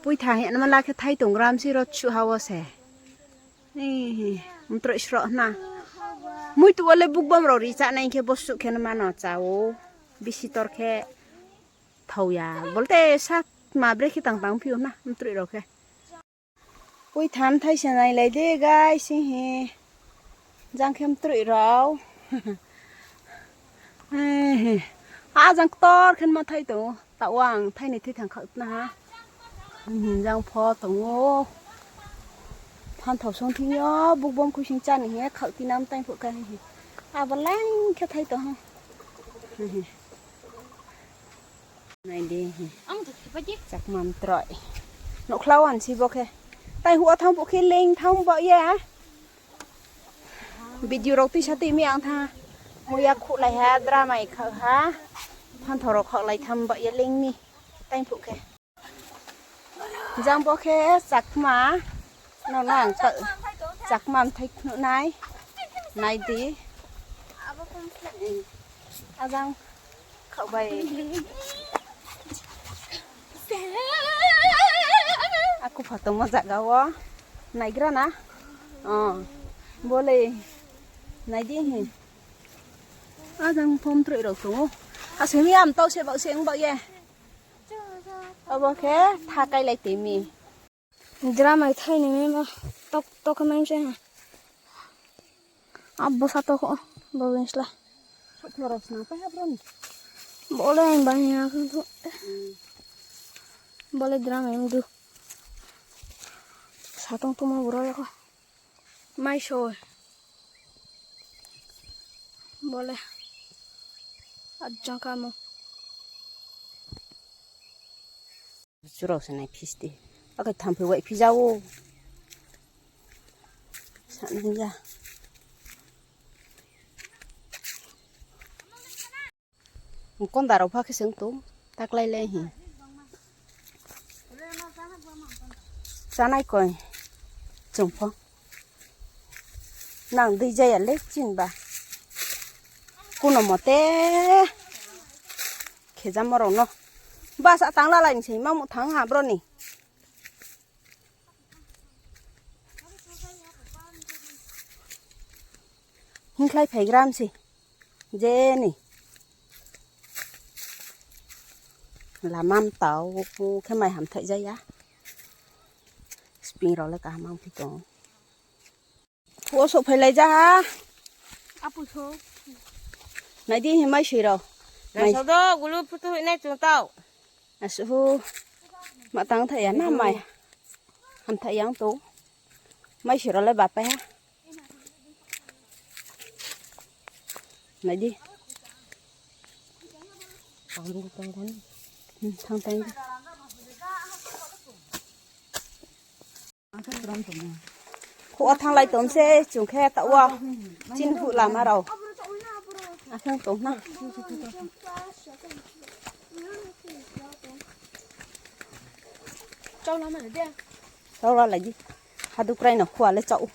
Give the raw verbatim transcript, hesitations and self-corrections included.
Pui tha hwnma lakhe thai tongram si rot su hawo se. Mtroi sro hna. Mui tu ole buk bom rok ri cha nai khe bo su khe mano cha o. Bisi tor khe thau ya. Bolte sak ma bre khe tang tang phiu na mtroi rok khe. Pui than thai se nai lai de gai sing he. Jang khe mtroi rok. A jang ktor khe ma thai tongo. Ta wang thai ni thithang khak na ha. Jang pho tongo. Phan thau song thing yo buk bom khuising cha ni he khak tinam tai phu ka he. Abo lang khe thai to ha. Nai di. Chakma mtroi. Nokhlawan si bo khe. Tai huwa thang bo khe leng thang bo ya. Video rok tisa timi ang tha. Muya khulai ha, dramai khak ha. Phanthor rok khak lai tham ba ya leng ni. Tai phu khe. Jang bo khe chakma. No nang chakma mthai khnu nai. Nai di. Ajang khak bai. Aku photo mo jaga o naigra na. Oh, bole nai di hi. Ajang pom troi rok tongo. Asemi am tau se bak se wng bak ye. Obo khe thakai lai timi. Dramai thai ni mema tok tok khe mem se ha. Abo sa tok o bo bensla. Soklo rok sna pa ha bro ni. Bole ang bani na khe tu. Bole dramai mdu. Satong tuma bro ya ko. Mai so. Bole. Ajang kamo. Churok se nai phisti. Akai thampui wai phijawo. Sananja. Konda rok pha khe chwng tung taklai lai hi. Chanai koi chwng pho. Nang dui jaya le chin ba. Kuno mote khejam rok no. Bus a tang lalai ni se ma mu thang ha bro ni. Hingkhlai phaigram se. Jeni. Lamam tau khe mai ham thai jaya. Spring rok le kaham ang phi tongo. Wo sok phai lai ja ha. Apu sok. Nai di hi mai sui rok. Nai sok do gulu phutu hinai chung tau. Asu hu. Ma tang thai ya na mai. Ham thai yang tu. Mai sui rok le bapai ha. Nai di. Tang tang. Khua thanglai tongse chwng khe tawa chini huk lama rao. Aswng tongna. Chau lama de. Chau la lagi. Hadukrai no khua le chau.